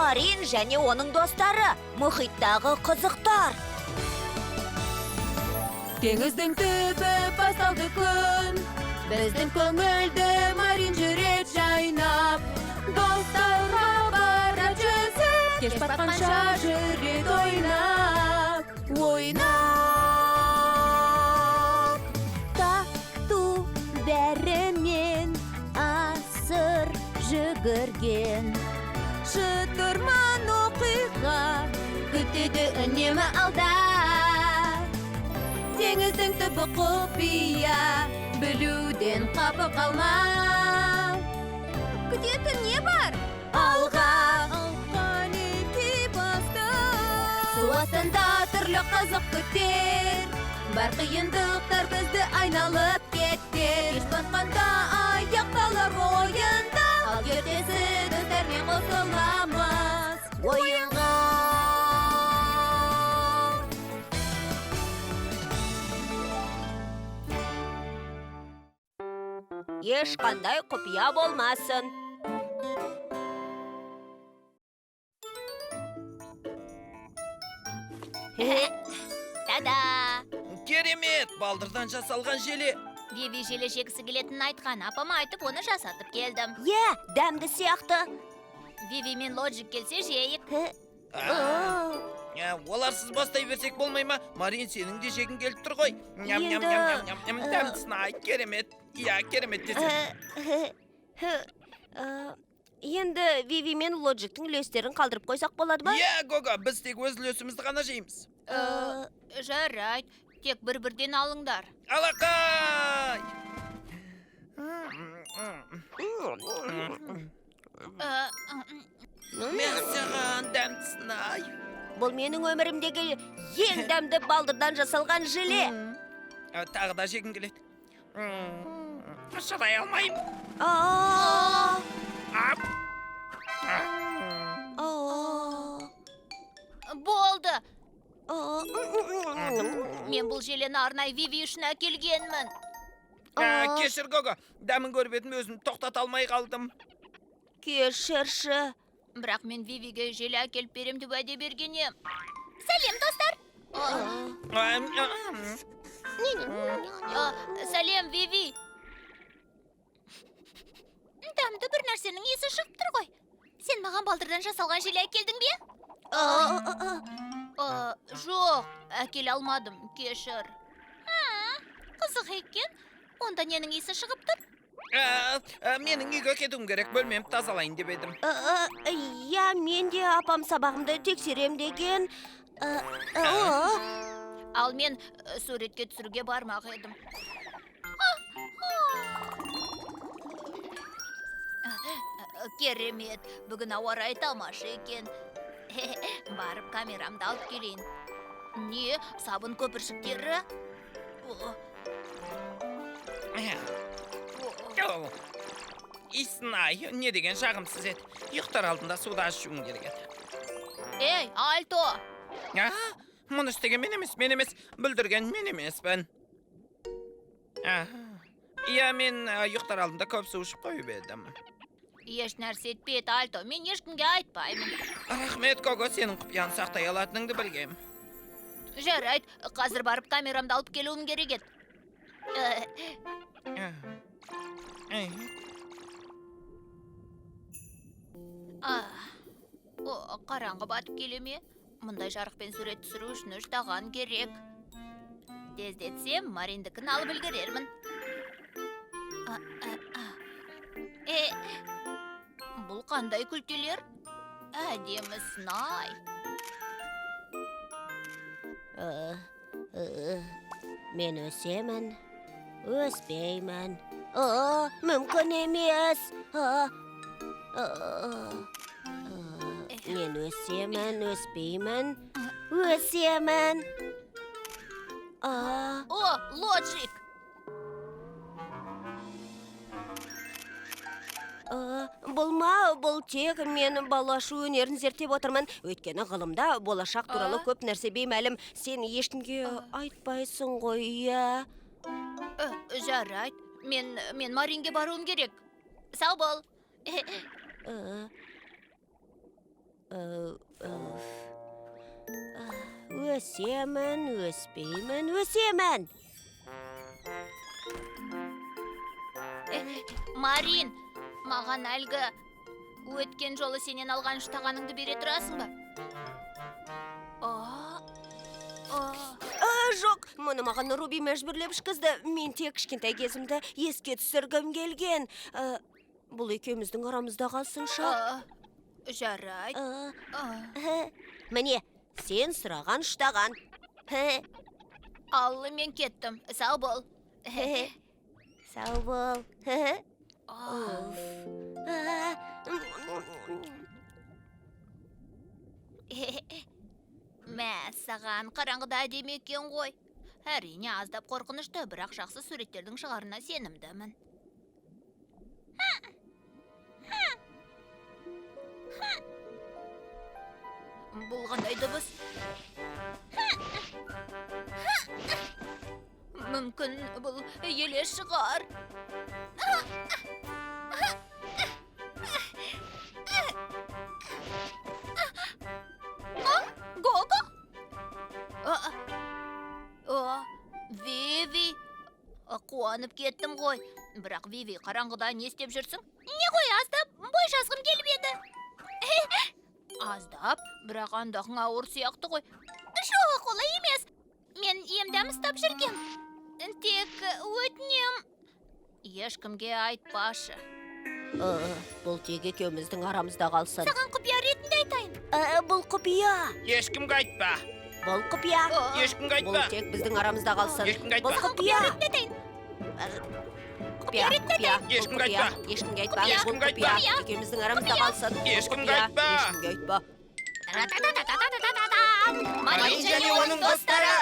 Марин және оның достары. Мұхиттағы қызықтар. Теңіздің түбі басталды күн. Біздің көңілді Марин жүрек жайнап. Достарға барады жүзіп, кеш батқанша жүреді ойнап, ойнап. Тату бәрімен асыр жүгірген. Шытырман оқиға күтеді үнемі алда. Теңіздің түбі құпия, білуден қапы қалма. Күтетін не бар? Алға, алға нетей басты. Су астында түрлі қызық күтер. Бар қиындықтар бізді айналып кетер. Кеш батқанда аяқталар ойында. Ал ертесі достармен қосыламыз ойынға. Ешқандай құпия болмасын. Та-да! Керемет, балдырдан жасалған желе. Виви желе жегісі келетінін айтқан. Апама айтып, оны жасатып келдім. Иә, дәмді сияқты. Виви мен Лоджик келсе жейік. Оларсыз бастай берсек болмай ма? Марин, сенің де жегің келіп тұр ғой. Ням, ням, ням, ням, ням, ням, дәмдісін ай, керемет. Иә, керемет десең. Енді Виви мен Лоджиктің үлестерін қалдырып қойсақ болады ма? Иә, Гого, біз тек өз үлесімізді ғана жейміз. Жарайды, тек бір-бірден алыңдар. Алақай! Мәссаған, дәмдісін ай. Бұл менің өмірімдегі ең дәмді балдырдан жасалған желе. Тағы да жегім келеді. Шыдай алмаймын. Болды. Мен бұл желені арнайы Виви үшін әкелгенмін. Кешір, Гого, дәмін көріп едім, өзім тоқтата алмай қалдым. Кешірші. Бірақ мен Вивиге желе әкеліп берем деп уәде берген ем. Сәлем, достар. Сәлем, Виви. Дәмді бір нәрсенің иісі шығып тұр ғой. Сен маған балдырдан жасалған желе әкелдің бе? Жоқ, әкеле алмадым, кешір. Қызық екен. Онда ненің иісі шығып тұр? Менің үйге кетуім керек, бөлмемді тазалайын деп едім. Иә, мен де апам сабағымды тексерем деген. Ал мен суретке түсіруге бармақ едім. Керемет, бүгін ауа райы тамаша екен. Барып камерамды алып келейін. Не, сабын көпіршіктері? Иісін ай, не деген жағымсыз еді. Ұйықтар алдында суда ішуім керек еді. Ей, Альто! Мұны істеген мен емес, мен емес, бүлдірген мен емеспін. Иә, мен ұйықтар алдында көп су ішіп қойып едім. Еш нәрсе етпейді, Альто, мен ешкімге айтпаймын. Рахмет, Гого, сенің құпияны сақтай алатыныңды білгем. Жарайды, қазір барып камерамды алып келуім керек еді. Қараңғы батып келе ме? Мұндай жарықпен сурет түсіру үшін үш таған керек. Тездетсем, Мариндікін алып үлгерермін. Бұл қандай күлтелер? Әдемісін-ай. Мен өсемін, өспеймін. Мүмкін емес. Мен өсемін, өспеймін, өсемін. О, Лоджик! Бұл ма, бұл тек мен балашу өнерін зерттеп отырмын. Өйткені ғылымда болашақ туралы көп нәрсе беймәлім. Сен ешкімге айтпайсың ғой, иә? Жарайды. Мен Маринге баруым керек. Сау бол. Өсемін, өспеймін, өсемін. Марин, маған әлгі өткен жолы сенен алған үштағаныңды бере тұрасың ба? Жоқ, мұны маған Руби мәжбүрлеп ішкізді. Мен тек кішкентай кезімді еске түсіргім келген. Бұл екеуміздің арамызда қалсыншы. Жарайды. Міне, сен сұраған үштаған. Ал мен кеттім. Сау бол. Сау бол. Мә, саған қараңғыда әдемі екен ғой. Әрине, аздап қорқынышты, бірақ жақсы суреттердің шығарына сенімдімін. Бұл қандай дыбыс? Мүмкін бұл елес шығар. Гого? Виви. Қуанып кеттім ғой. Бірақ Виви, қараңғыда не істеп жүрсің? Не ғой, аздап бой жазғым келіп еді. Аздап, бірақ андағың ауыр сияқты ғой. Жоқ, олай емес. Мен емдәм ұстап жүргем. Тек өтінем. Ешкімге айтпашы. Бұл тек екеуміздің арамызда қалсын. Саған құпия ретінде айтайын. Бұл құпия. Ешкімге айтпа. Бұл құпия. Ешкімге Бұл айтпа. тек біздің арамызда қалсын. Ешкімге айтпа. Бұл құпия. Ретінде айтайын. Құпия, құпия. Бұл Ешкімге құпия. айтпа. Ешкімге айтпа. Бұл Ешкімге құпия. айтпа. Екеуміздің арамызда қалсын. Бұл Ешкімге құпия. айтпа. Ешкімге айтпа. Марин және оның достары.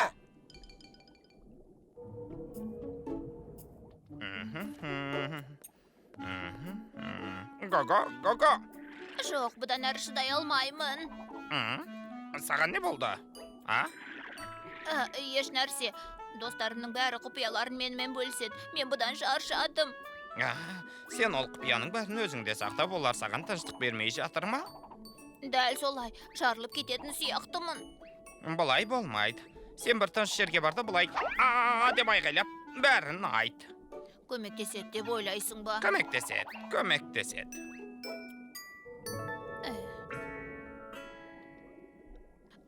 Гого, Гого. Жоқ, бұдан әрі шыдай алмаймын. Саған не болды? А? Еш нәрсе. Достарымның бәрі құпияларын менімен бөліседі. Мен бұдан шаршадым. Сен ол құпияның бәрін өзіңде сақтап, олар саған тыныштық бермей жатыр ма? Дәл солай, жарылып кететін сияқтымын. Бұлай болмайды. Сен бір тыныш жерге бар да бұлай а деп айғайлап, бәрін айт. Көмектеседі деп ойлайсың ба? Көмектеседі, көмектеседі.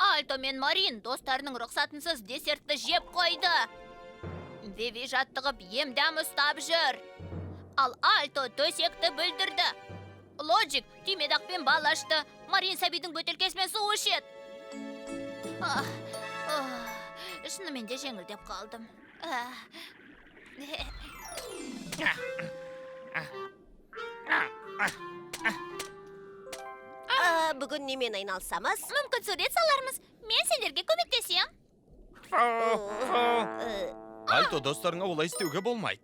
Альто мен Марин достарының рұқсатынсыз десертті жеп қойды. Виви жаттығып емдәм ұстап жүр. Ал Альто төсекті бүлдірді. Лоджик түймедақпен бал ашты. Марин сәбидің бөтелкесімен су ішеді. Шынымен де жеңілдеп қалдым. Бүгін немен айналысамыз? Мүмкін сурет салармыз. Мен сендерге көмектесем. Альто, достарыңа олай істеуге болмайды.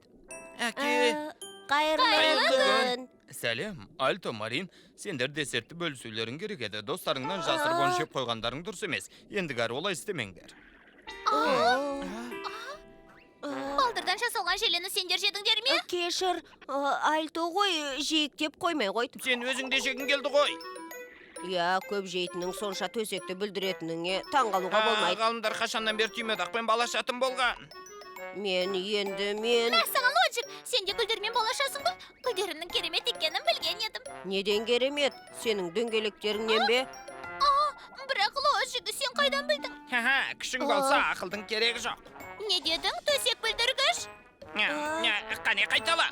Әке. Қайырлы күн. Сәлем, Альто, Марин, сендер десертті бөлісулерің керек еді. Достарыңнан жасырып оны жеп қойғандарың дұрыс емес. Ендігәрі олай істемеңдер. Балдырдан жасалған желені сендер жедіңдер ме? Кешір, Альто ғой, жейік деп қоймай қойды. Сен өзің де жегің келді ғой. Иә, көп жейтінің сонша төсекті бүлдіретініңе таң қалуға болмайды. Ғалымдар қашаннан бері түймедақпен бал ашатын болған. Мен енді мен... Мәссаған, Лоджик, сен де гүлдермен бал ашасың ба? Гүлдерімнің керемет екенін білген едім. Неден керемет? Сенің дөңгелектеріңнен бе? Бірақ Лоджик, сен қайдан білдің? Ха-ха, күшің болса, ақылдың керегі жоқ. Не дедің, төсек бүлдіргіш? Қане қайтала.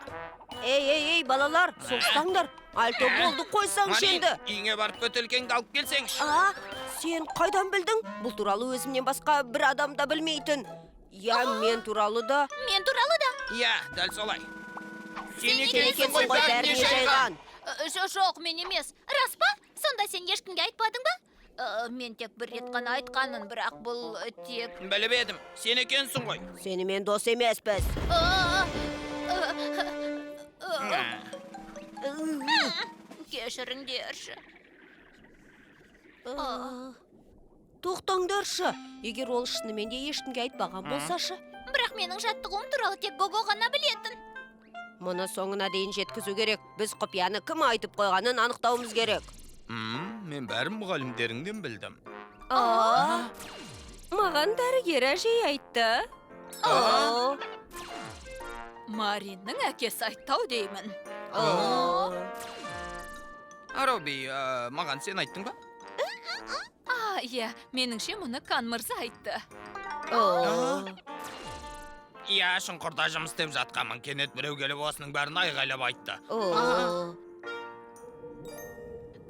Ей, ей, ей, балалар, соғыспаңдар. Альто болды, қойсаңшы Марин, енді. үйіңе барып бөтелкеңді алып келсеңші. Сен қайдан білдің? Бұл туралы өзімнен басқа бір адам да білмейтін. Я, мен туралы да. Мен туралы да. Иә, дәл солай. Сен Сен екенсің ғой бәріне жайған. Жоқ, мен емес. Рас па? Сонда сен ешкімге айтпадың ба? Мен тек бір рет қана айтқанмын, бірақ бұл тек... Біліп едім, сен екенсің ғой. Сенімен дос емеспіз. Кешіріңдерші. Тоқтаңдаршы. Егер ол шынымен де ешкімге айтпаған болсашы. Бірақ менің жаттығуым туралы тек Гого ғана білетін. Мұны соңына дейін жеткізу керек. Біз құпияны кім айтып қойғанын анықтауымыз керек. Мен бәрін мұғалімдеріңнен білдім. А, маған дәрігер әжей айтты. А? Мариннің әкесі айтты ау деймін. Робби, маған сен айттың ба? А, иә, меніңше мұны Кан мырза айтты. Иә, шұңқырда жұмыс істеп жатқанмын. Кенет біреу келіп осының бәрін айғайлап айтты.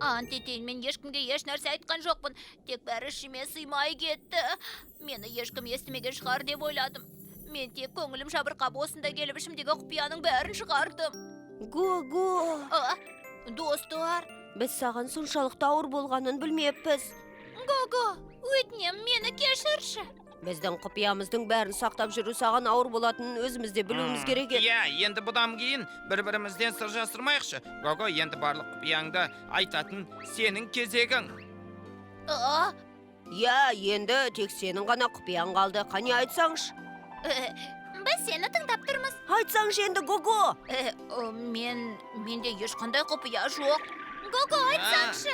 Ант етейін, мен ешкімге еш нәрсе айтқан жоқпын. Тек бәрі ішіме сыймай кетті. Мені ешкім естімеген шығар деп ойладым. Мен тек көңілім жабырқап осында келіп ішімдегі құпияның бәрін шығардым. Го-го, А, достар, біз саған соншалықты ауыр болғанын білмеппіз. Го-го, өтінем, мені кешірші. Біздің құпиямыздың бәрін сақтап жүру саған ауыр болатынын өзіміз де білуіміз керек еді. Иә, енді бұдан кейін бір-бірімізден сыр жасырмайықшы. Гого, енді барлық құпияңды айтатын сенің кезегің. А, Иә, енді тек сенің ғана құпияң қалды. Қане айтсаңшы. Біз сені тыңдап тұрмыз. Айтсаңшы енді, Гого. Мен, менде ешқандай құпия жоқ. Гого, айтсаңшы.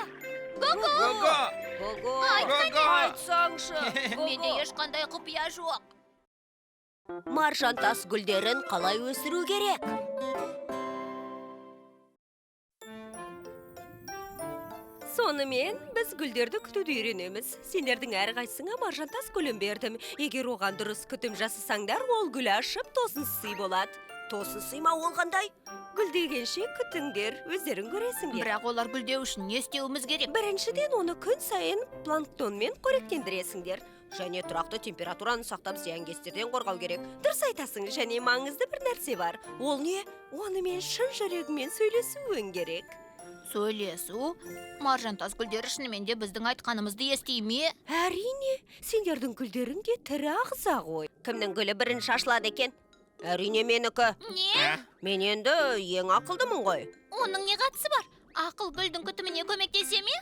Гого, Гого! Гого. Гого! Айтсаңшы. менде Гого. ешқандай құпия жоқ. Маржан тас гүлдерін қалай өсіру керек? Сонымен біз гүлдерді күтуді үйренеміз. Сендердің әрқайсыңа маржан тас гүлін бердім. Егер оған дұрыс күтім жасасаңдар, ол гүл ашып тосын сый болады. Тосын сый ма, ол қандай? Гүлдегенше күтіңдер, өздерің көресіңдер. Бірақ олар гүлдеу үшін не істеуіміз керек? Біріншіден, оны күн сайын планктонмен қоректендіресіңдер. Және тұрақты температураны сақтап, зиянкестерден қорғау керек. Дұрыс айтасың, және маңызды бір нәрсе бар. Ол не? Онымен шын жүрегіңмен сөйлесуің керек. Сөйлесу? Маржантас гүлдері шынымен де біздің айтқанымызды ести ме? Әрине, сендердің гүлдерің де тірі ағза ғой. Кімнің гүлі бірінші ашылады екен? Әрине, менікі. Не? Ә? Мен енді ең ақылдымын ғой. Оның не қатысы бар? Ақыл гүлдің күтіміне көмектесе ме?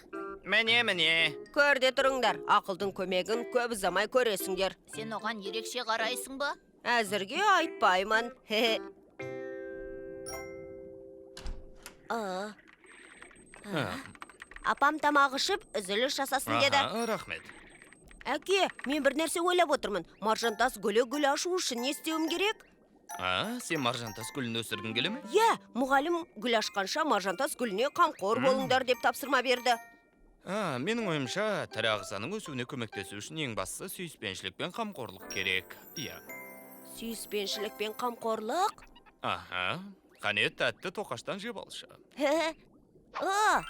Міне, міне. Көр де тұрыңдар, ақылдың көмегін көп ұзамай көресіңдер. Сен оған ерекше қарайсың ба? Әзірге айтпаймын. А, апам тамақ ішіп, үзіліс жасасын деді. Аха, рахмет. Әке, мен бір нәрсе ойлап отырмын. Маржантас гүлі гүл ашу үшін не істеуім керек? А, сен маржантас гүлін өсіргің келе ме? Иә, мұғалім гүл ашқанша маржантас гүліне қамқор болыңдар деп тапсырма берді. А, менің ойымша, тірі ағзаның өсуіне көмектесу үшін ең бастысы сүйіспеншілік пен қамқорлық керек. Иә. Сүйіспеншілік пен қамқорлық? Аха. Қане, тәтті тоқаштан жеп алшы. А,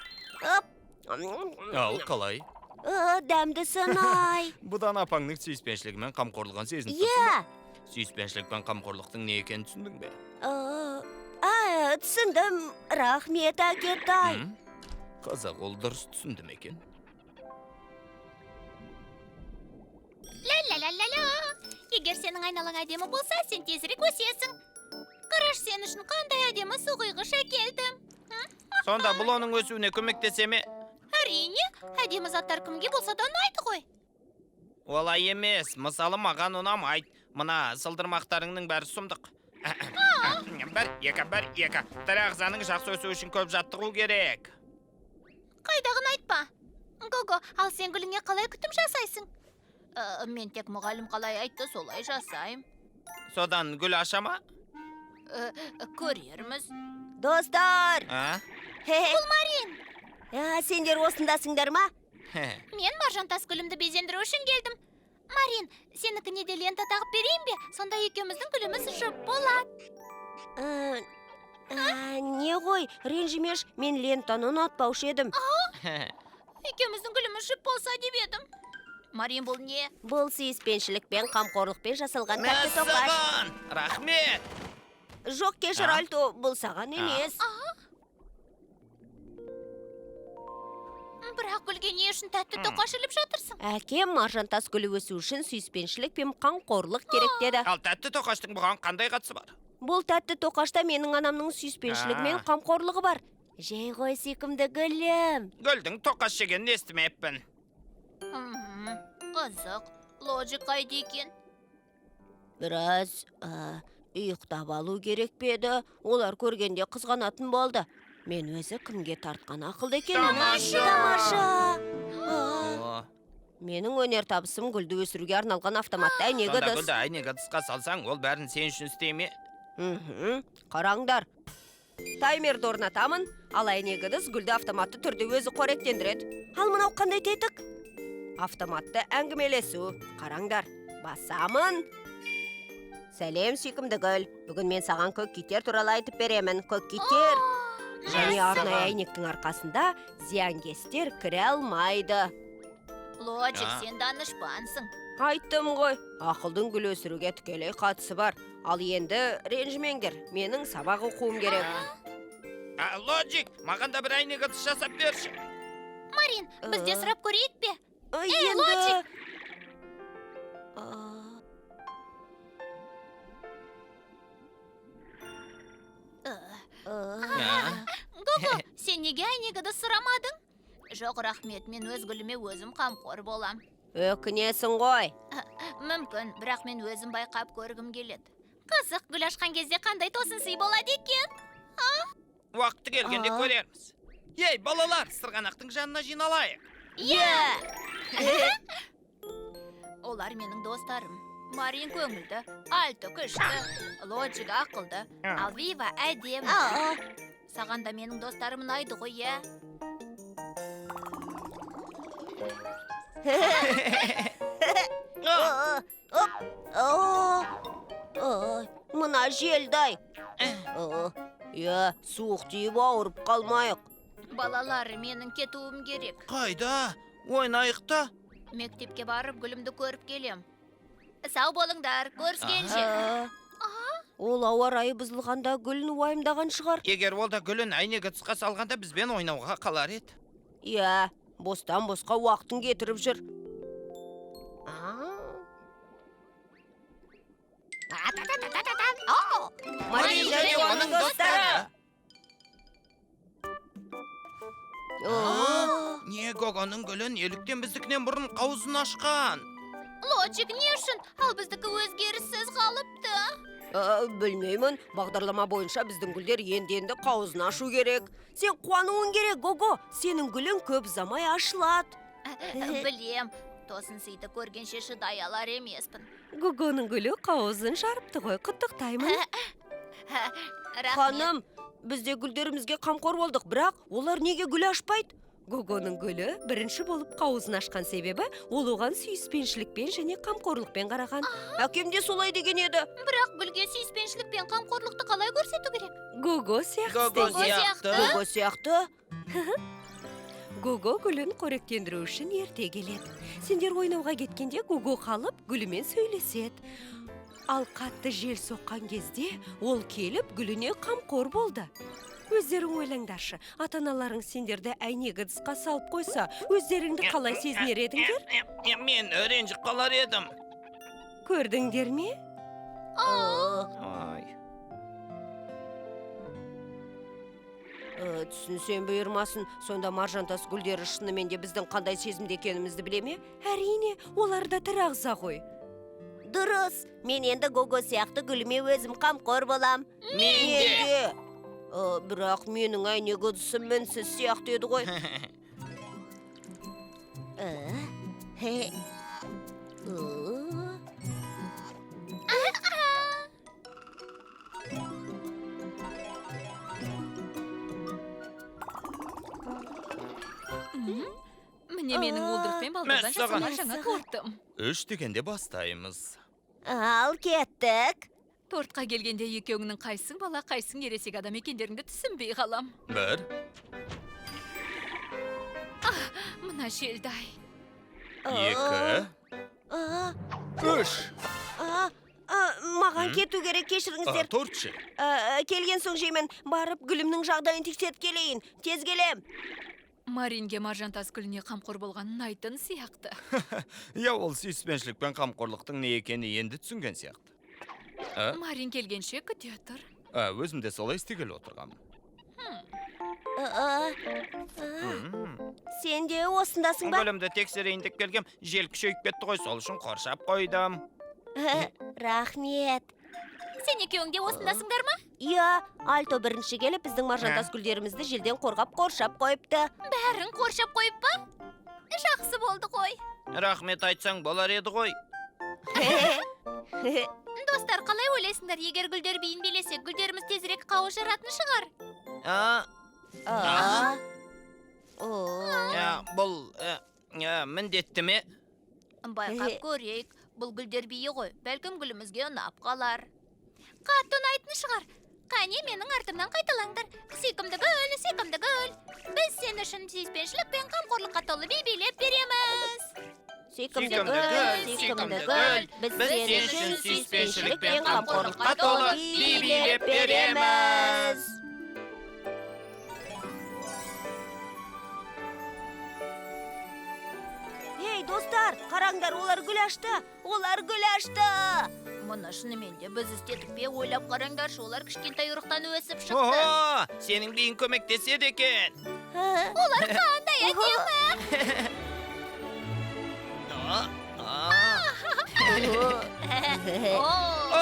оп. Ал, қалай? А, дәмдісін ай. Бұдан апаңның сүйіспеншілігі мен қамқорлығын сезініп тұрсың ба? Иә. Сүйіспеншілік пен қамқорлықтың не екенін түсіндің бе? А, түсіндім. Рахмет, әкетай. М? Қазақ ол дұрыс түсінді ме екен? Ля-ля-ля-ля-ля. Егер сенің айналаң әдемі болса, сен тезірек өсесің. Қараш, сен үшін қандай әдемі су құйғыш әкелдім. Сонда бұл оның өсуіне көмектесе ме? Әрине, әдемі заттар кімге болса да ұнайды ғой. Олай емес. Мысалы, маған ұнамайды. Мына сылдырмақтарыңның бәрі сұмдық. Бір, екі, бір, екі. Тірі ағзаның жақсы өсуі үшін көп жаттығу керек. Қайдағын айтпа. Гого, ал сен гүліңе қалай күтім жасайсың? Мен тек мұғалім қалай айтты, солай жасаймын. Содан гүл аша ма? Көрерміз. Достар! А? Бұл Марин! А, сендер осындасыңдар ма? Мен маржантас гүлімді безендіру үшін келдім. Марин, сенікіне де лента тағып берейін бе? Сонда екеуміздің гүліміз жұп болады. Не ғой, ренжімеш, мен лентаны ұнатпаушы едім. Екеуміздің гүліміз жұп болса деп едім. Марин, бұл не? Бұл сүйіспеншілік пен қамқорлықпен жасалған тәтті тоқаш. Мәссаған! Рахмет! Жоқ, кешір, А? Альто, бұл саған емес. Бірақ гүлге не үшін тәтті тоқаш іліп жатырсың? Әкем маржантас гүлі өсу үшін сүйіспеншілік пен қамқорлық керек деді. Ал тәтті тоқаштың бұған қандай қатысы бар? Бұл тәтті тоқашта менің анамның сүйіспеншілігі мен А. қамқорлығы бар. Жей ғой, сүйкімді гүлім. Гүлдің тоқаш жегенін естімеппін. Қызық. Лоджик қайда екен? Біраз ұйықтап алу керек пе еді? Олар көргенде қызғанатын болды. Мен өзі кімге тартқан ақылды екенмін. Тамаша! Тамаша! О, Менің өнер табысым гүлді өсіруге арналған автоматты әйнек сонда ыдыс. гүлді әйнек ыдысқа салсаң, ол бәрін сен үшін істей ме? Мхм. Қараңдар. Таймерді орнатамын, ал әйнек ыдыс гүлді автоматты түрде өзі қоректендіреді. Ал мынау қандай тетік? Автоматты әңгімелесу. Қараңдар. Басамын. Сәлем, сүйкімді гүл. Бүгін мен саған көк киттер туралы айтып беремін. Көк киттер және арнайы әйнектің арқасында зиянкестер кіре алмайды. Лоджик, А. сен данышпансың. Айттым ғой, ақылдың гүл өсіруге тікелей қатысы бар. Ал енді ренжімеңдер, менің сабақ оқуым керек. А, Лоджик, маған да бір әйнек ыдыс жасап берші. Марин, біз де сұрап көрейік пе? Енді... Лоджик! А? Гого, сен неге әйнек ыдыс сұрамадың? Жоқ, рахмет, мен өз гүліме өзім қамқор болам. Өкінесің ғой. Мүмкін, бірақ мен өзім байқап көргім келеді. Қызық, гүл ашқан кезде қандай тосын сый болады екен? Уақыты келгенде көрерміз. Ей, балалар, сырғанақтың жанына жиналайық. Иә! Олар менің достарым. Марин көңілді, Альто күшті, Лоджик ақылды, ал Вива әдемі. Саған да менің достарым ұнайды ғой, иә? Мына желдай. Иә, суық тиіп ауырып қалмайық. Балалар, менің кетуім керек. Қайда? Ойнайық та. Мектепке барып гүлімді көріп келем. Сау болыңдар, көріскенше. Ол ауа райы бұзылғанда гүлін уайымдаған шығар. Егер ол да гүлін әйнек ыдысқа салғанда бізбен ойнауға қалар еді. Иә, бостан босқа уақытын кетіріп жүр. Марин және оның достары. Не, Гогоның гүлі неліктен біздікінен бұрын қауызын ашқан? Лоджик, не үшін? Ал біздікі өзгеріссіз қалыпты. Білмеймін, бағдарлама бойынша біздің гүлдер енді-енді қауызын ашу керек. Сен қуануың керек, Гого. Сенің гүлің көп ұзамай ашылады. Білем, тосын сыйды көргенше шыдай алар емеспін. Гогоның гүлі қауызын жарыпты ғой, құттықтаймын. Рахмет. Ханым, біз де гүлдерімізге қамқор болдық, бірақ олар неге гүл ашпайды? Гогоның гүлі бірінші болып қауызын ашқан себебі ол оған сүйіспеншілікпен және қамқорлықпен қараған. Әкем де солай деген еді. Бірақ гүлге сүйіспеншілік пен қамқорлықты қалай көрсету керек? Гого сияқты. Гого Гого сияқты. Гого сияқты. Гого гүлін қоректендіру үшін ерте келеді. Сендер ойнауға кеткенде Гого қалып гүлімен сөйлеседі. Ал қатты жел соққан кезде ол келіп гүліне қамқор болды. Өздерің ойлаңдаршы, ата-аналарың сендерді әйнек ыдысқа салып қойса, өздеріңді қалай сезінер едіңдер? Мен ренжіп қалар едім. Көрдіңдер ме? Ай. Түсінсем бұйырмасын, сонда маржантас гүлдері шынымен де біздің қандай сезімде екенімізді біле ме? Әрине, олар да тірі ағза ғой. Дұрыс, мен енді Гого сияқты гүліме өзім қамқор болам. Мен де. Бірақ менің әйнек ыдысым мінсіз сияқты еді ғой. Міне менің уылдырық пен балдардан Мәссаған. жасалған жаңа тортым. 3 дегенде бастаймыз. Ал кеттік. Тортқа келгенде екеуіңнің қайсың бала, қайсың ересек адам екендеріңді түсінбей қалам. 1, Мына желдай. 2, 3. Маған кету керек, кешіріңіздер. Торт ше. Келген соң жеймін. Барып гүлімнің жағдайын тексеріп келейін. Тез келем. Маринге маржантас гүліне қамқор болғанын ұнайтын сияқты. Иә, ол сүйіспеншілік пен қамқорлықтың не екенін енді түсінген сияқты. Марин келгенше күте тұр. Өзім де солай істегелі отырғанмын. Сен де осындасың ба? Гүлімді тексерейін деп келгем, жел күшейіп кетті ғой, сол үшін қоршап қойдым. Рахмет. Сен екеуің де осындасыңдар ма? Иә, Альто бірінші келіп біздің маржантас гүлдерімізді желден қорғап қоршап қойыпты. Бәрін қоршап қойып па? Жақсы болды ғой. Рахмет айтсаң болар еді ғой. Достар, қалай ойлайсыңдар, егер гүлдер биін билесек, гүлдеріміз тезірек қауы жаратын шығар? А, А? О. Бұл міндетті ме? Байқап көрейік. Бұл гүлдер биі ғой. Бәлкім гүлімізге ұнап қалар. Қатты ұнайтын шығар. Қане, менің артымнан қайталаңдар. Сүйкімді гүл, сүйкімді гүл. Біз сен үшін сүйіспеншілік пен қамқорлыққа толы би билеп береміз. Сүйкімді гүл, сүйкімді гүл, біз сен үшін сүйіспеншілік пен қамқорлыққа толы би билеп береміз. Ей, достар, қараңдар, олар гүл ашты! Олар гүл ашты! Мұны шынымен де біз істедік пе? Ойлап қараңдаршы, олар кішкентай ұрықтан өсіп шықты. Ого, сенің биің көмектеседі екен. Олар қандай әдемі! А, а, О! а.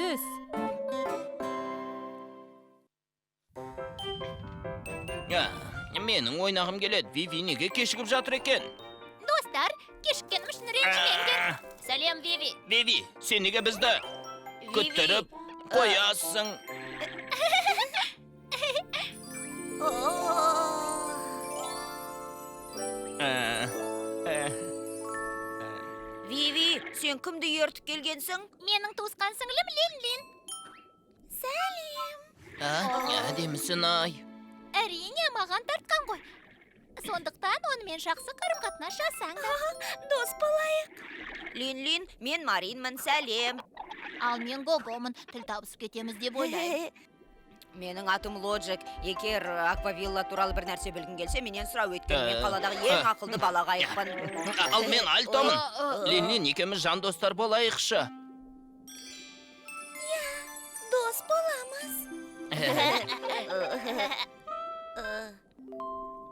Түс. Я, менің ойнағым келеді. Виви неге кешігіп жатыр екен? Достар, кешіккенім үшін ренжімеңдер. Сәлем, Виви. Виви, сен неге бізді күттіріп қоясың? Ә, ә, Виви, сен кімді ертіп келгенсің? Менің туысқан сіңлім Лин-Лин. Сәлем. А, әдемісің ай. Әрине, маған тартқан ғой. Сондықтан онымен жақсы қарым-қатынас жасаңдар. Дос болайық. Лин-Лин, мен Маринмін, сәлем. Ал мен Гогомын, тіл табысып кетеміз деп ойлаймын. Менің атым Лоджик. Егер Аквавилла туралы бір нәрсе білгің келсе, менен сұра, өйткені мен қаладағы ең ақылды бала қайықпын. Ал мен Альтомын. Лин-Лин, екеуміз жан достар болайықшы. Дос боламыз.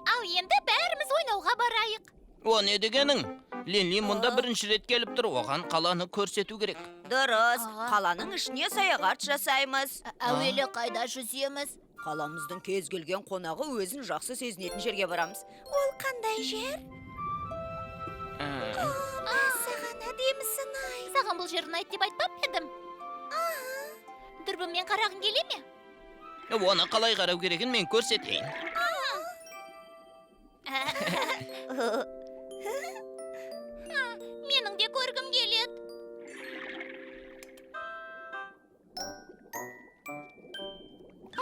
Ал енді бәріміз ойнауға барайық. О, не дегенің? Лин-Лин мұнда бірінші рет келіп тұр, оған қаланы көрсету керек. Дұрыс, қаланың ішіне саяхат жасаймыз. Әуелі қайда жүземіз? Қаламыздың кез келген қонағы өзін жақсы сезінетін жерге барамыз. Ол қандай жер? Саған әдемісің ай. Саған бұл жер ұнайды деп айтпап па едім? Дүрбіммен қарағың келе ме? Оны қалай қарау керегін мен көрсетейін. Менің де көргім келеді. А?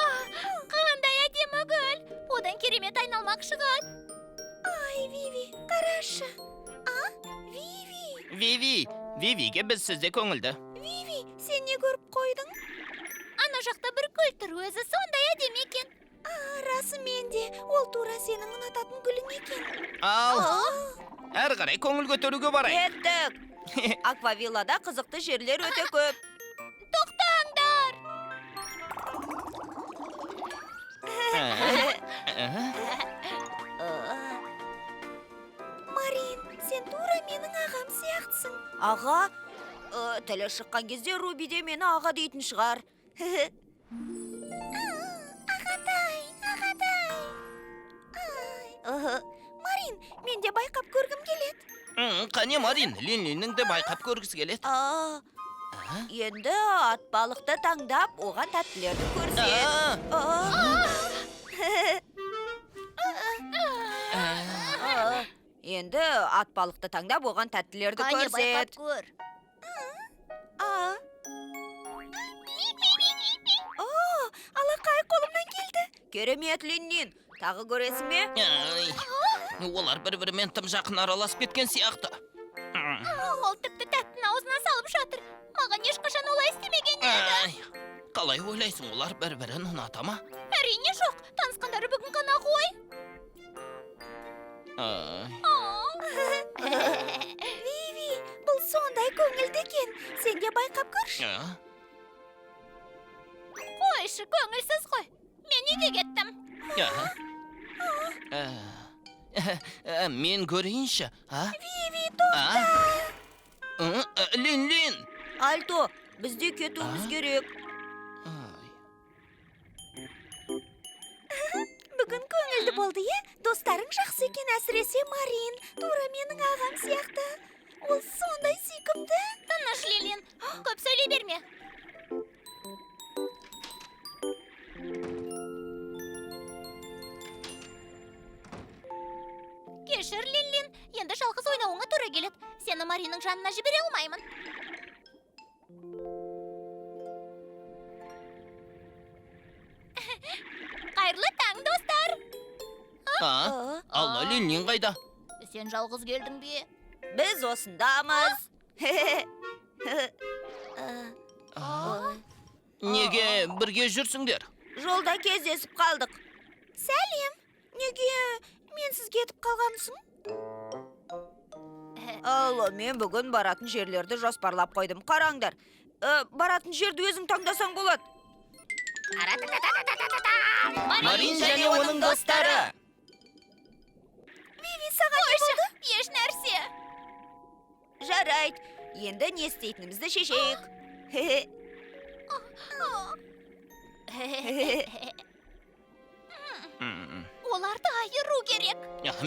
А, қандай әдемі гүл! Одан керемет айналмақ шығады. Ай, Виви, қарашы. А, Виви, Виви, Вивиге бізсіз де көңілді. Виви, сен не көріп қойдың? Ана жақта бір гүл тұр, өзі сондай әдемі екен. А, расымен де, ол тура сенің ұнататын гүлің екен. Ал, әрі қарай көңіл көтеруге барайық. Кеттік. Аквавиллада қызықты жерлер өте көп. Тоқтаңдар! Марин, сен тура менің ағам сияқтысың. Аға? Тілі шыққан кезде Руби де мені аға дейтін шығар. Ағатай, ағатай. Марин, мен де байқап көргім келеді. Қане, Марин, Лин-Линнің де байқап көргісі келеді. Енді атбалықты таңдап, оған тәттілерді көрсет. А, Енді атбалықты таңдап, оған тәттілерді Қане, байқап көрсет. көр. А. О, алақай қолымнан келді. Керемет, Лин-Лин. Тағы көресің бе? Ай, олар бір-бірімен тым жақын араласып кеткен сияқты. Ол тіпті тәттіні аузына салып жатыр. Маған ешқашан олай істемеген еді. Ай, қалай ойлайсың, олар бір-бірін ұната ма? Әрине жоқ. Танысқандары бүгін ғана ғой. Ай. Виви, бұл сондай көңілді екен. Сен де байқап көрші. А? Қойшы, көңілсіз ғой. Мен үйге кеттім. А? А. Мен көрейінші, а? Виви, тоқта! Лин, Лин! Альто, бізде кетуіміз керек. Бүгін көңілді болды, е? Достарың жақсы екен, әсіресе Марин. Тура менің ағам сияқты. Ол сондай сүйкімді. Тыныш, Лилин, көп сөйлей берме. Кешір, Лилин, енді жалғыз ойнауыңа тура келеді. Сені Мариннің жанына жібере алмаймын. Қайырлы таң, достар! Алла, Лилин қайда? Сен жалғыз келдің бе? Біз осындамыз. Неге бірге жүрсіңдер? Жолда кездесіп қалдық. Сәлем. Неге менсіз кетіп қалғансың? Алло, мен бүгін баратын жерлерді жоспарлап қойдым. Қараңдар. Баратын жерді өзің таңдасаң болады. Марин және оның достары. Виви, саған не болды? Еш нәрсе. Жарайды. Енді не істейтінімізді шешейік. Оларды айыру керек.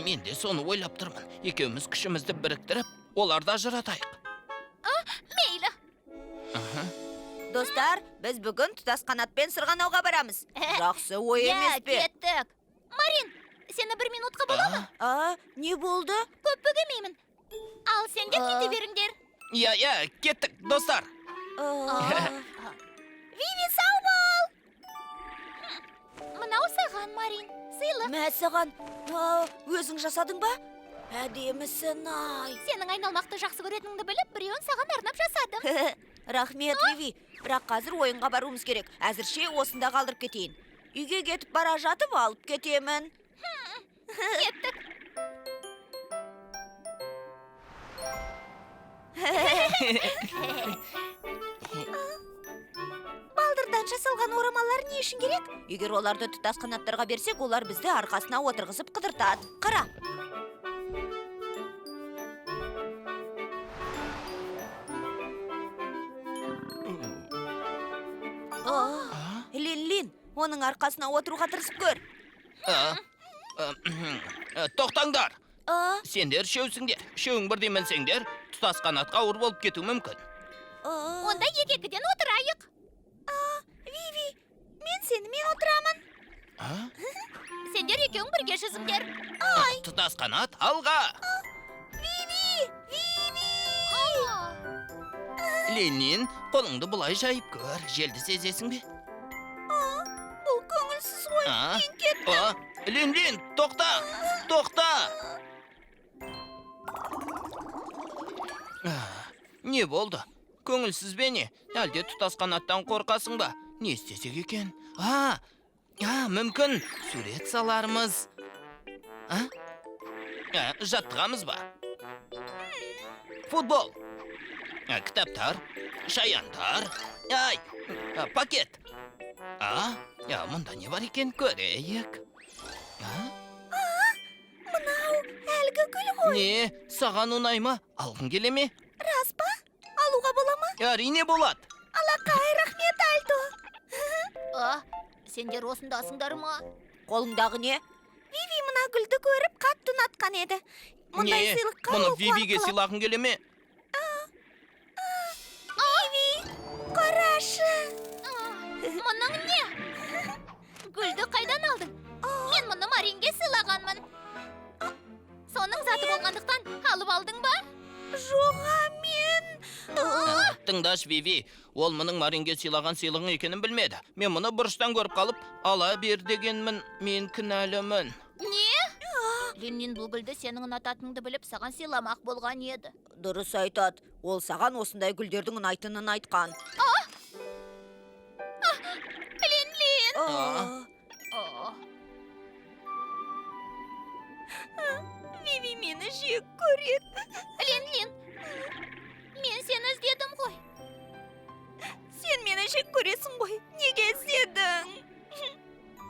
Мен де соны ойлап тұрмын. Екеуміз күшімізді біріктіріп, оларды ажыратайық. Мейлі. Достар, біз бүгін тұтас қанатпен сырғанауға барамыз. Жақсы ой емес пе? Кеттік. Марин, сені бір минутқа бола ма? А, не болды? Көп бөгемеймін. Ал сендер кете беріңдер. Иә, иә, кеттік, достар. Виви, сау бол! Мынау саған, Марин, сыйлық. Мә саған, өзің жасадың ба? Әдемісін-ай. Сенің айналмақты жақсы көретініңді біліп, біреуін саған арнап жасадым. Рахмет, Виви. Бірақ қазір ойынға баруымыз керек. Әзірше осында қалдырып кетейін. Үйге кетіп бара жатып алып кетемін. Кеттік. Балдырдан жасалған орамалар не үшін керек? Егер оларды тұтас қанаттарға берсек, олар бізді арқасына отырғызып қыдыртады. Қара. Лин-Лин, оның арқасына отыруға тырысып көр. Тоқтаңдар. Сендер үшеусіңдер. Үшеуің бірдей мінсеңдер, тұтас қанатқа ауыр болып кетуі мүмкін. Онда екі-екіден отырайық. Виви, мен сенімен отырамын. Сендер екеуің бірге жүзіңдер. Тұтас қанат, алға! Виви, Виви! Лин-Лин, қолыңды бұлай жайып көр. Желді сезесің бе? Бұл көңілсіз ғой. Мен кеттім. Лин-Лин, тоқта! Тоқта! Не болды? Көңілсіз бе не? Әлде тұтас қанаттан қорқасың ба? Не істесек екен? Мүмкін сурет салармыз. Жаттығамыз ба? Футбол. Кітаптар, шаяндар. Ай, пакет. Мұнда не бар екен көрейік. Мынау әлгі гүл ғой. Не, саған ұнай ма? Алғың келе ме? Рас па? Алуға бола ма? Әрине болады. Алақай, рахмет, Альто. Сендер осындасыңдар ма? Қолыңдағы не? Виви мына гүлді көріп қатты ұнатқан еді. Мұндай Не, сыйлыққа мұны ол қуанып Вивиге қалады. сыйлағың келе ме? Виви, қарашы. Мұның не? Гүлді қайдан алдың? Мен мұны Маринге сыйлағанмын. Соның заты болғандықтан алып алдың ба? Жоға, мен... Тыңдаш, Виви, ол мұның Маринге сыйлаған сыйлығың екенін білмеді. Мен мұны бұрыштан көріп қалып, ала бер дегенмін, мен кінәлімін. Не? Линлин бұл гүлді сенің ұнататыныңды біліп, саған сыйламақ болған еді. Дұрыс айтады. Ол саған осындай гүлдердің ұнайтынын айтқан. Линлин! Виви мені жек көреді. Линлин, мен сені іздедім ғой. Сен мені жек көресің ғой. Неге іздедің?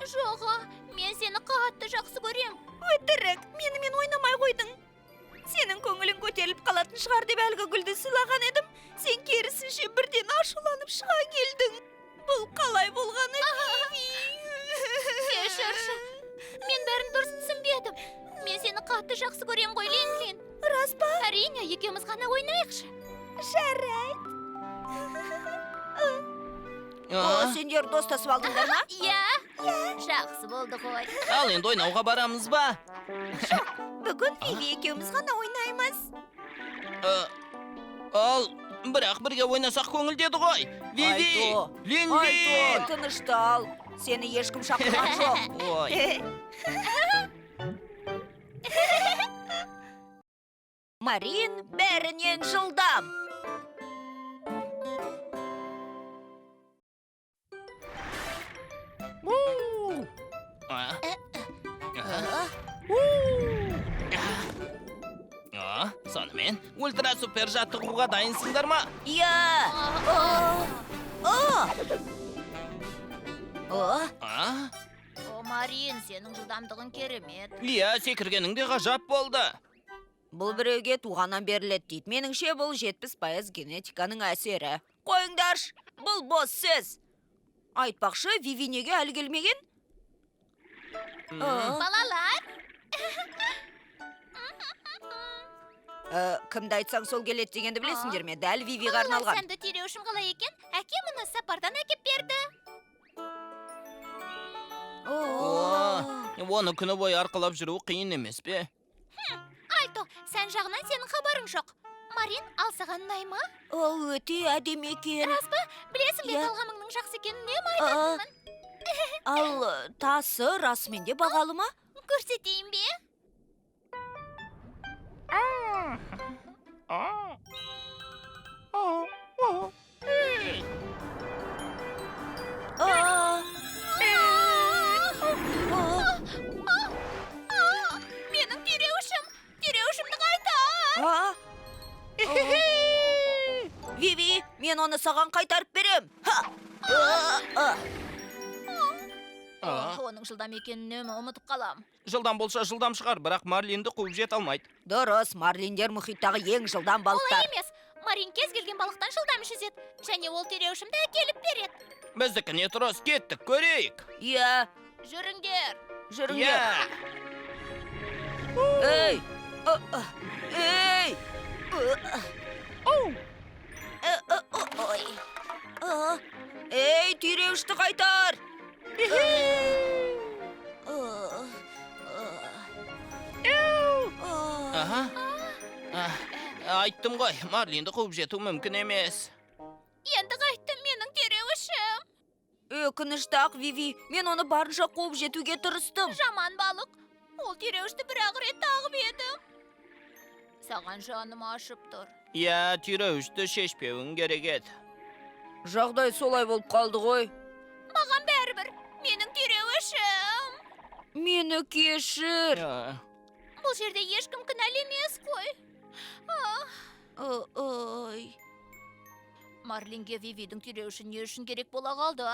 Жоға, Мен сені қатты жақсы көрем. Өтірік, менімен ойнамай қойдың. Сенің көңілің көтеріліп қалатын шығар деп әлгі гүлді сыйлаған едім. Сен керісінше бірден ашуланып шыға келдің. Бұл қалай болғаны, Виви? Кешірші. Мен бәрін дұрыс түсінбедім. Мен сені қатты жақсы көрем ғой, Лин-Лин. Рас па? Әрине, екеуміз ғана ойнайықшы. Жарайды. О, сендер достасып алдыңдар ма? Иә. Жақсы болды ғой. Ал енді ойнауға барамыз ба? Бүгін Виви екеуміз ғана ойнаймыз. Ал, бірақ бірге ойнасақ көңілді еді ғой. Виви! Айто, Лин-Лин! Айто, тыныштал. Сені ешкім шақырған жоқ. Ой. Марин бәрінен жылдам. Сонымен, ультра супер жаттығуға дайынсыңдар ма? Иә. О, Марин, сенің жылдамдығың керемет. Иә, секіргенің де ғажап болды. Бұл біреуге туғаннан беріледі дейді. Меніңше, бұл 70% генетиканың әсері. Қойыңдаршы, бұл бос сөз. Айтпақшы, Виви неге әлі келмеген? Балалар! Кімді айтсаң сол келеді дегенді білесіңдер ме? Дәл Вивиға арналған. Сәнді түйреуішім қалай екен? Әкем мұны сапардан әкеп берді. О, оны күні бойы арқалап жүру қиын емес пе? Альто, сән жағынан сенің хабарың жоқ. Марин, ал саған ұнай ма? Ол өте әдемі екен. Рас па? Білесің бе, Иә. талғамыңның жақсы екенін үнемі айтатынмын. Ал тасы расымен де бағалы ма? Көрсетейін бе? Менің түйреуішім! Түйреуішімді қайтар! Виви, мен оны саған қайтарып берем. Оның жылдам екенін үнемі ұмытып қалам. Жылдам болса жылдам шығар, бірақ Марлинді қуып жете алмайды. Дұрыс, марлиндер мұхиттағы ең жылдам балықтар. Олай емес. Марин кез келген балықтан жылдам жүзеді. Және ол түйреуішімді әкеліп береді. Біздікі не тұрыс, кеттік, көрейік. Иә, Жүріңдер. жүріңдер. Иә. Ей! Ей! Ой. Ей, түйреуішті қайтар! Аха. Айттым ғой, Марлинді қуып жету мүмкін емес. Енді қайттым менің түйреуішім. Өкінішті-ақ, Виви, мен оны барынша қуып жетуге тырыстым. Жаман балық. Ол түйреуішті бір-ақ рет тағып едім. Саған жаным ашып тұр. Иә, түйреуішті шешпеуің керек еді. Жағдай солай болып қалды ғой. Маған бәрібір. Менің түйреуішім. Мені кешір. Бұл жерде ешкім кінәлі емес қой. Ой. Марлинге Вивидің түйреуіші не үшін керек бола қалды?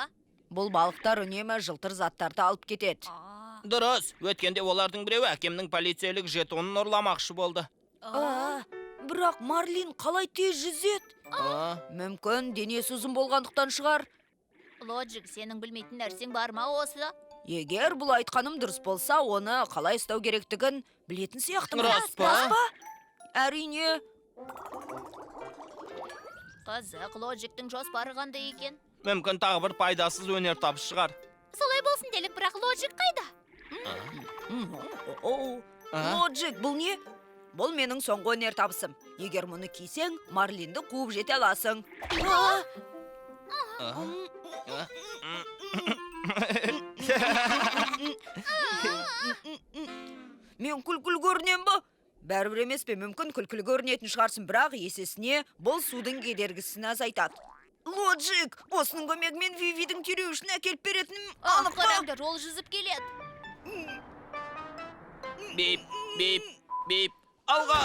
Бұл балықтар үнемі жылтыр заттарды алып кетеді. Дұрыс, өткенде олардың біреуі әкемнің полицейлік жетонын ұрламақшы болды. Бірақ Марлин қалай тез жүзеді? Мүмкін денесі ұзын болғандықтан шығар. Лоджик, сенің білмейтін нәрсең бар ма осы? Егер бұл айтқаным дұрыс болса, оны қалай ұстау керектігін білетін сияқтымын. Рас па? Рас па? Әрине. Қызық, Лоджиктің жоспары қандай екен? Мүмкін тағы бір пайдасыз өнертабыс шығар. Солай болсын делік, бірақ Лоджик қайда? Лоджик, бұл не? Бұл менің соңғы өнертабысым. Егер мұны кисең, Марлинді қуып жете аласың. Мен күлкілі көрінем ба? Бәрібір емес пе, мүмкін күлкілі көрінетін шығарсың, бірақ есесіне бұл судың кедергісін азайтады. Лоджик, осының көмегімен Вивидің түйреуішін әкеліп беретінім анық па? Қараңдар, ол жүзіп келеді. Бип, бип, бип, алға!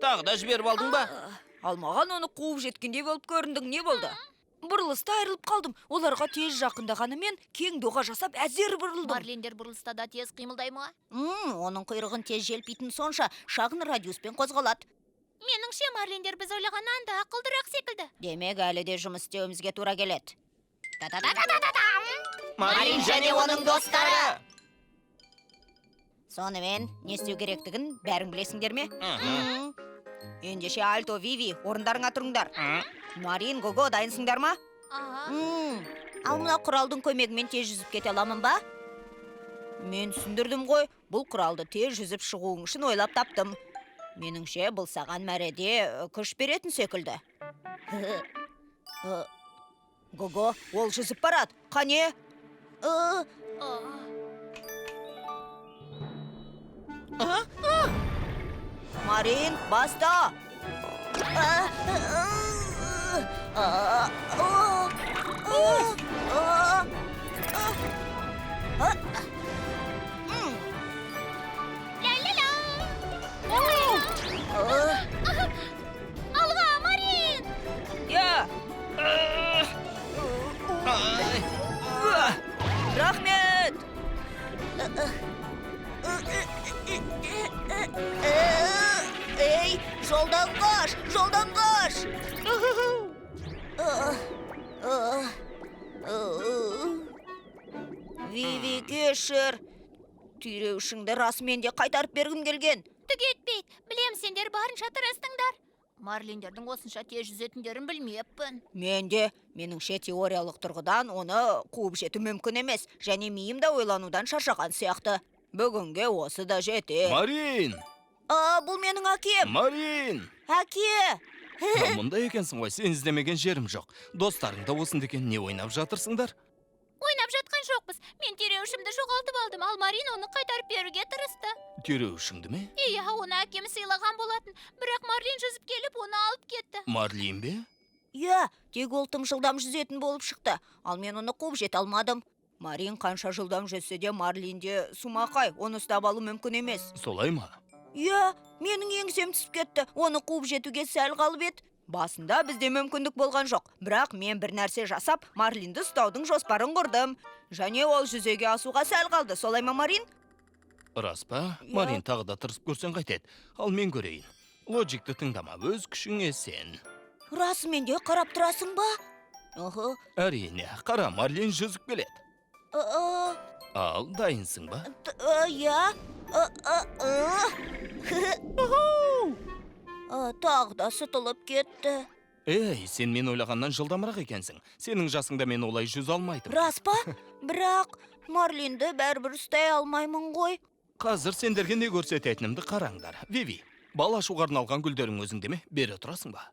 Тағы да жіберіп алдың ба? Ал маған оны қуып жеткендей болып көріндің, не болды? Бұрылыста айырылып қалдым. Оларға тез жақындағанымен кең доға жасап әзер бұрылдым. Марлиндер бұрылыста да тез қимылдай ма? Оның құйрығын тез желпитін сонша шағын радиуспен қозғалады. Меніңше, марлиндер біз ойлағаннан да ақылдырақ секілді. Демек, әлі де жұмыс істеуімізге тура келеді. Та-та-та-та-та-та-там! Марин және оның достары! Сонымен, не істеу керектігін бәрің білесіңдер ме? Мхм. Ендеше Альто, Виви, орындарыңа тұрыңдар. Марин, Гого, дайынсыңдар ма? Аха. Ал мына құралдың көмегімен тез жүзіп кете аламын ба? Мен түсіндірдім ғой, бұл құралды тез жүзіп шығуың үшін ойлап таптым. Меніңше, бұл саған мәреде күш беретін секілді. Гого, ол жүзіп барады. Қане? Марин, баста! Ля-ля-ля! Алға, Марин! Я! Рахмет! Ей, жолдан қаш, жолдан қаш! Виви, кешір. Түйреуішіңді расымен де қайтарып бергім келген. Түк етпейді. Білем, сендер барынша тырыстыңдар. Марлиндердің осынша тез жүзетіндерін білмеппін. Мен де, меніңше, теориялық тұрғыдан оны қуып жету мүмкін емес, және миым да ойланудан шаршаған сияқты. Бүгінге осы да жетер. Марин! А, бұл менің әкем. Марин! Әке! Мұнда екенсің ғой, сен іздемеген жерім жоқ. Достарың да осында екен, не ойнап жатырсыңдар? Ойнап жатқан жоқпыз. Мен түйреуішімді жоғалтып алдым, ал Марин оны қайтарып беруге тырысты. Түйреуішіңді ме? Иә, оны әкем сыйлаған болатын. Бірақ Марлин жүзіп келіп, оны алып кетті. Марлин бе? Иә, тек ол тым жылдам жүзетін болып шықты. Ал мен оны қуып жете алмадым. Марин қанша жылдам жүзсе де, Марлинде сумақай, оны ұстап алу мүмкін емес. Солай ма? Иә, менің еңсем түсіп кетті. Оны қуып жетуге сәл қалып еді. Басында бізде мүмкіндік болған жоқ. Бірақ мен бір нәрсе жасап, Марлинді ұстаудың жоспарын құрдым. Және ол жүзеге асуға сәл қалды. Солай ма, Марин? Рас па? Иә. Марин, тағы да тырысып көрсең қайтеді. Ал мен көрейін. Лоджикті тыңдама, өз күшіңе сен. Расымен де қарап тұрасың ба? Охо. Әрине, қара, Марлин жүзіп келеді. Ал, дайынсың ба? Иә. Тағы да сытылып кетті. Ей, сен мен ойлағаннан жылдамырақ екенсің. Сенің жасыңда мен олай жүзе алмайтынмын. Рас па? Бірақ Марлинді бәрібір ұстай алмаймын ғой. Қазір сендерге не көрсететінімді қараңдар. Виви, бал ашуға арналған гүлдерің өзіңде ме? Бере тұрасың ба?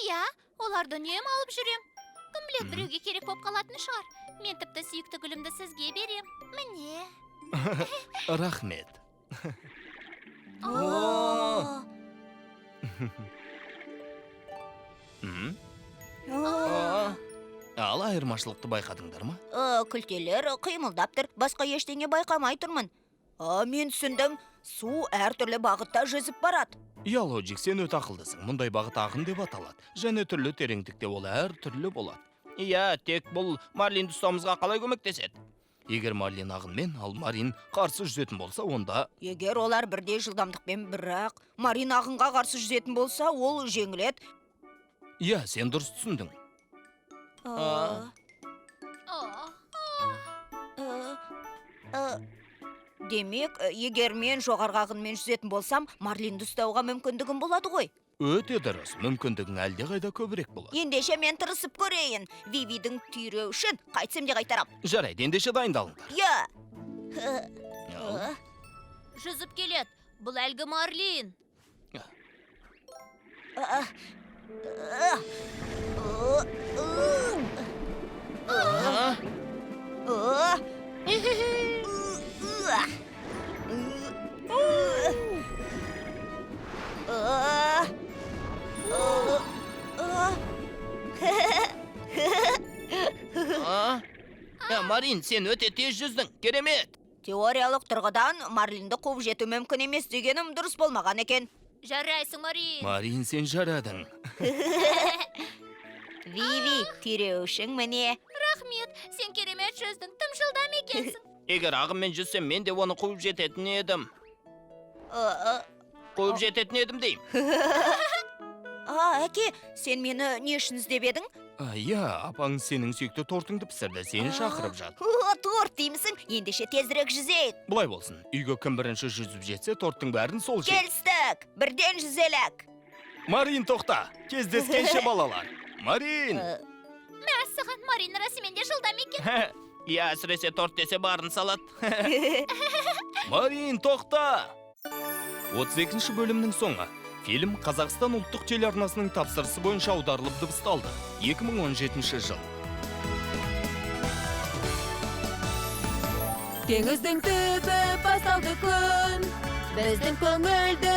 Иә, оларды үнемі алып жүрем. Кім біледі, біреуге керек болып қалатын шығар. Мен тіпті сүйікті гүлімді сізге берем. Міне. Рахмет. О! М? Ал айырмашылықты байқадыңдар ма? Күлтелер қимылдап тұр. Басқа ештеңе байқамай тұрмын. Мен түсіндім. Су әртүрлі бағытта жүзіп барады. Иә, Лоджик, сен өте ақылдысың. Мұндай бағыт ағын деп аталады. Және түрлі тереңдікте ол әртүрлі болады. Иә, тек бұл Марлинді ұстауымызға қалай көмектеседі? Егер Марлин ағынмен, ал Марин қарсы жүзетін болса, онда Егер олар бірдей жылдамдықпен, бірақ Марин ағынға қарсы жүзетін болса, ол жеңіледі. Иә, сен дұрыс түсіндің. А, О, а, а, Демек, егер мен жоғарғы ағынмен жүзетін болсам, Марлинді ұстауға мүмкіндігім болады ғой. Өте дұрыс. Мүмкіндігің әлдеқайда көбірек болады. Ендеше мен тырысып көрейін. Вивидің түйреуішін қайтсем де қайтарам. Жарайды, ендеше дайындалыңдар. Иә. Ал. жүзіп келеді. Бұл әлгі Марлин. А, а, а, а, а, а, А? Ә, Марин, сен өте тез жүздің. Керемет. Теориялық тұрғыдан Марлинді қуып жету мүмкін емес дегенім дұрыс болмаған екен. Жарайсың, Марин. Марин, сен жарадың. Виви, түйреуішің міне. Рахмет, сен керемет жүздің, тым жылдам екенсің. Егер ағыммен жүзсем, мен де оны қуып жететін едім. Қуып жететін едім деймін. А, әке, сен мені не үшін іздеп едің? Иә, апаң сенің сүйікті тортыңды пісірді, сені шақырып жатыр. О, торт деймісің? Ендеше тезірек жүзейік. Былай болсын, үйге кім бірінші жүзіп жетсе, торттың бәрін сол жейді. Келістік, бірден жүзелік. Марин, тоқта! Кездескенше, балалар. Марин! Мәссаған, Марин расымен де жылдам екен. Иә, әсіресе торт десе барын салады. Марин, тоқта! 32 бөлімнің соңы. Фильм Қазақстан ұлттық телеарнасының тапсырысы бойынша аударылып дыбысталды. 2017 жыл. Теңіздің түбі басталды күн. Біздің көңілді